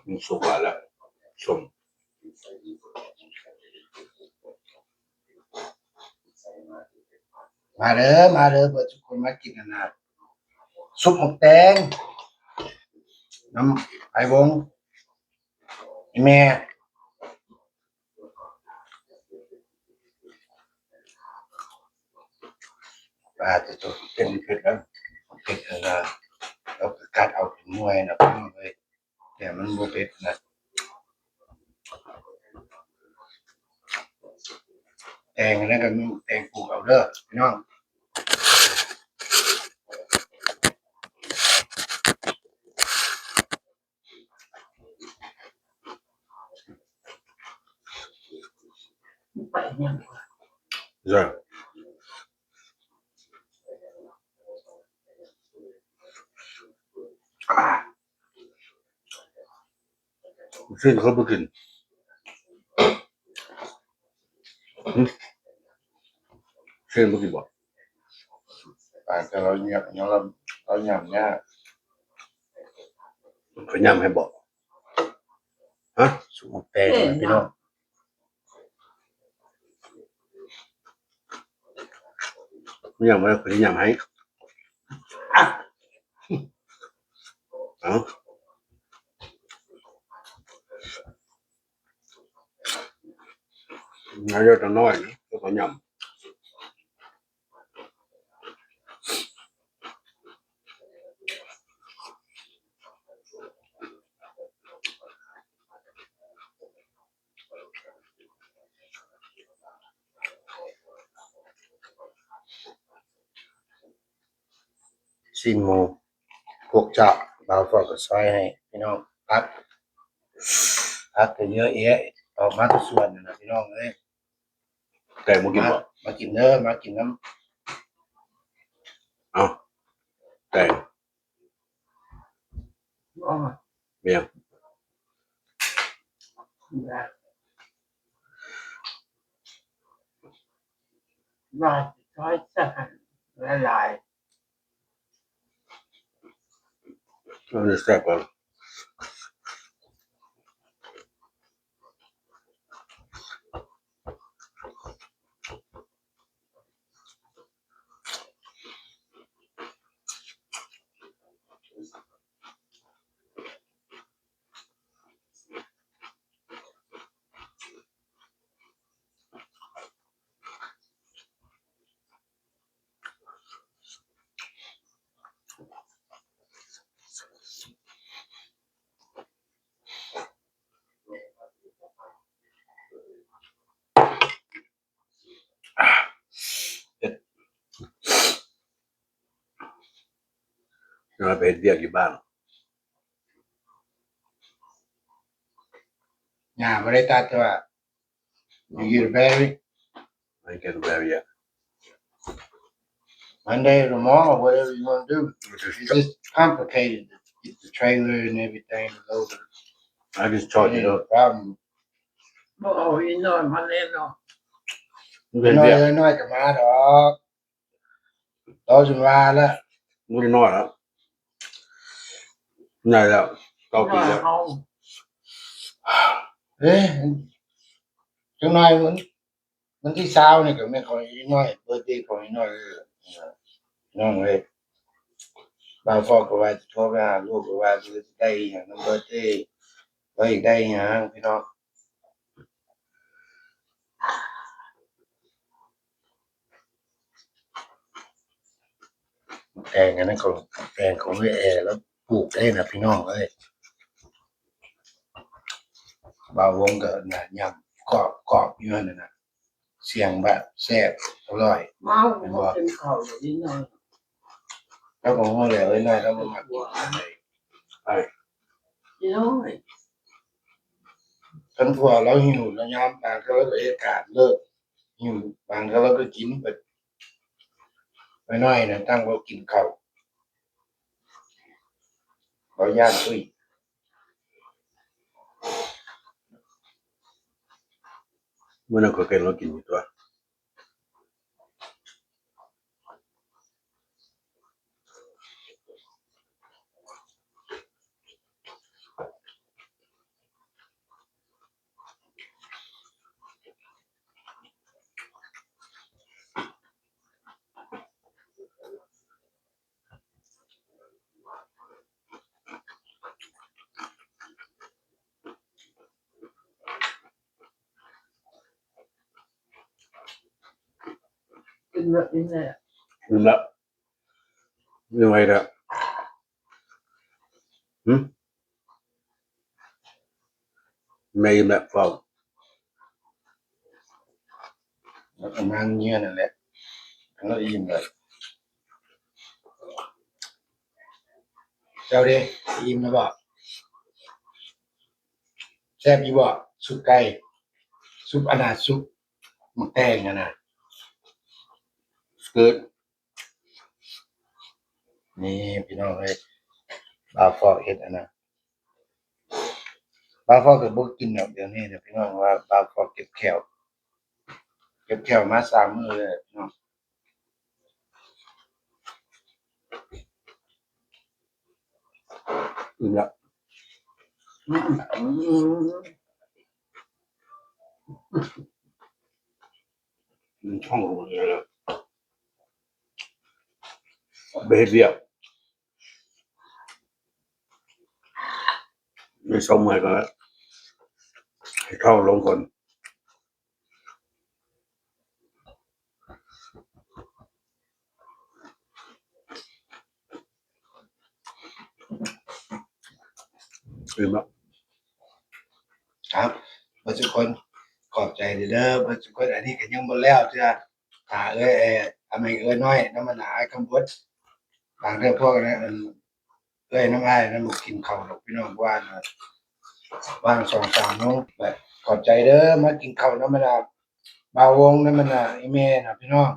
ມີສຸກຫຼາຍແລ້ວ ສົ້ມ. ມາເດີ ມາເດີ ເບິດທຸກຄົນມາກິນອັນນ່າ ຊຸບໝາກແຕງນຳອ້າຍວົງ ອີ່ແມ່. ປາດໂທ້ ເຜັດ ເຜັດນະ ເຜັດນະ ເຮົາກໍກັດເອົາເປັນໜ່ວຍນະ ພີ່ນ້ອງເອີຍ ແຕ່ມັນບໍ່ເຜັດນະ. ແຕງອັນນັ້ນກໍມີແຕງປູກເອົາເດີພີ່ນ້ອງ. ໄປຫຍັງວະ ເອີ ຊີ້ນເຂົາບໍ່ກິນ. ຫຶ ຊີ້ນບໍ່ກິນບໍ່? ປານແຕ່ລາວຫຍັບ ລາວ ລາວຫຍັບຍາກ ຂ້ອຍຫຍັບໃຫ້ບໍ່? ຮະ? ຊຸບໝາກແຕງນະພີ່ນ້ອງ ຫຍັບບໍ່ໄດ້ ຂ້ອຍຫຍັບໃຫ້. ເອົາ ໜ້າຈະນ້ອຍນະ ແຕ່ກໍຫຍັບ. ຊີ້ນໝູ ພວກຈາກບ່າວຟອກກໍຊອຍໃຫ້ພີ່ນ້ອງ ຜັກ ຜັກກໍເຍອະແຍະ ອອກມາແຕ່ສວນນັ້ນນະພີ່ນ້ອງເອີຍ. ແຕງບໍ່ກິນບໍ່? ມາ ມາກິນເດີ ມາກິນນຳ. ເອົາ ແຕງ ບໍ່ ເປັນຫຍັງ? ວ່າຊິຊອຍໃສ່ຫຼາຍໆ. ອັນນີ້ແຊບກວ່າ. ເວລາໄປເຮັດວຽກຢູ່ບ້ານ ຍ່າບໍ່ໄດ້ຕັດ ແຕ່ວ່າ You get a battery? I get a battery, yeah. Monday or tomorrow, whatever you wanna do. It's just complicated. Get the trailer and everything loaded. I just charge it up. Problem. ບໍ່ເອົາອີກໜ້ອຍມາແນ່ເນາະ. ເປັນວຽກ ນ້ອຍໆກໍມາດອກ. ເຮົາຊິວ່າລະ ບໍ່ໄດ້ນ້ອຍລະ ໃຫຍ່ແລ້ວ ເກົ້າປີແລ້ວ. ເອີ ຈັກໜ້ອຍ ວັນ ວັນທີຊາວນີ້ກໍແມ່ນຂອງອີນ້ອຍ ເບີດເດຂອງອີນ້ອຍເດີ ນ້ອງເອີຍ. ບ່າວຟອກກໍວ່າຊິໂທໄປຫາລູກ ກໍວ່າຊິໄດ້ອີຫຍັງນຳເບີດເດ ວ່າຢາກໄດ້ອີຫຍັງ ພີ່ນ້ອງ. ແຕງອັນນັ້ນຂອງ ແຕງຂອງເອື້ອຍແອລາວປູກເອງນະພີ່ນ້ອງເອີຍ. ບ່າວວົງກໍນະ ຫຍັບກອບໆຢູ່ຫັ້ນນະ ສຽງແບບແຊບອະລ່ອຍ. ເມົາ ແມ່ນບໍ່? ບໍ່ກິນເຂົ້າດອກອີນ້ອຍ. ລາວກໍຮູ້ແລ້ວ ເອີຍ ນ້ອຍລາວບໍ່ມັກກິນປານໃດ. ອີນ້ອຍ ຄັນຜົວລາວຫິວລາວຍາມ ບາງເທື່ອລາວກໍເຮັດການເລີກ ຫິວ ບາງເທື່ອລາວກໍກິນເບິດ. ນ້ອຍໆນະ ຕັ້ງບໍ່ກິນເຂົ້າ ເຂົາຢ້ານຕຸ້ຍ. ມື້ນັ້ນຂ້ອຍເຫັນລາວກິນຢູ່ຕົວະ. ແບບນີ້ແຫຼະ ອີ່ມລະ ຍັງໄຫວລະ ຫຶ ແມ່ອີ່ມແລ້ວເຝົ້າ ແລ້ວກໍນັ່ງເຍືອນັ້ນແຫຼະ ແລ້ວອີ່ມແລ້ວ ເຈົ້າເດ ອີ່ມແລ້ວບໍ່? ແຊບຢູ່ບໍ່? ຊຸບໄກ່ ຊຸບອັນນ່າ ຊຸບໝາກແຕງຫັ້ນນະ ສະເກີດ ນີ້ພີ່ນ້ອງເອີຍ ບ່າວຟອກເຮັດອັນນະ ບ່າວຟອກກໍບໍ່ກິນດອກດຽວນີ້ນະ ພີ່ນ້ອງ ວ່າບ່າວຟອກເຈັບແຂ້ວ ເຈັບແຂ້ວມາສາມມື້ແລ້ວພີ່ນ້ອງ ອີ່ມລະ ມັນທ້ອງເລີຍລະ ໄປເຮັດວຽກ ໄປເຊົາເມື່ອຍກໍໃຫ້ທ້ອງໂລ່ງກ່ອນ. ອີ່ມແລ້ວ ຄັບ ເບິດທຸກຄົນ ຂອບໃຈເດີ ເບິດທຸກຄົນ ອັນນີ້ກໍຍັງບໍ່ແລ້ວເທື່ອ ຖ້າເອື້ອຍ ເອີ ອາແມ່ເອື້ອຍນ້ອຍນຳ ອັນນ່າ ອ້າຍຄຳບົດ ບາງເທື່ອພວກອັນນັ້ນ ເອື້ອຍນຳອ້າຍນຳບໍ່ກິນເຂົ້າດອກພີ່ນ້ອງ ວ່າ ວ່າງສອງສາມໂມງ ແບບ ຂອບໃຈເດີ ມາກິນເຂົ້ານຳ ອັນນ່າ ບ່າວວົງນຳ ອັນນ່າ ອີ່ແມ່ນະ ພີ່ນ້ອງ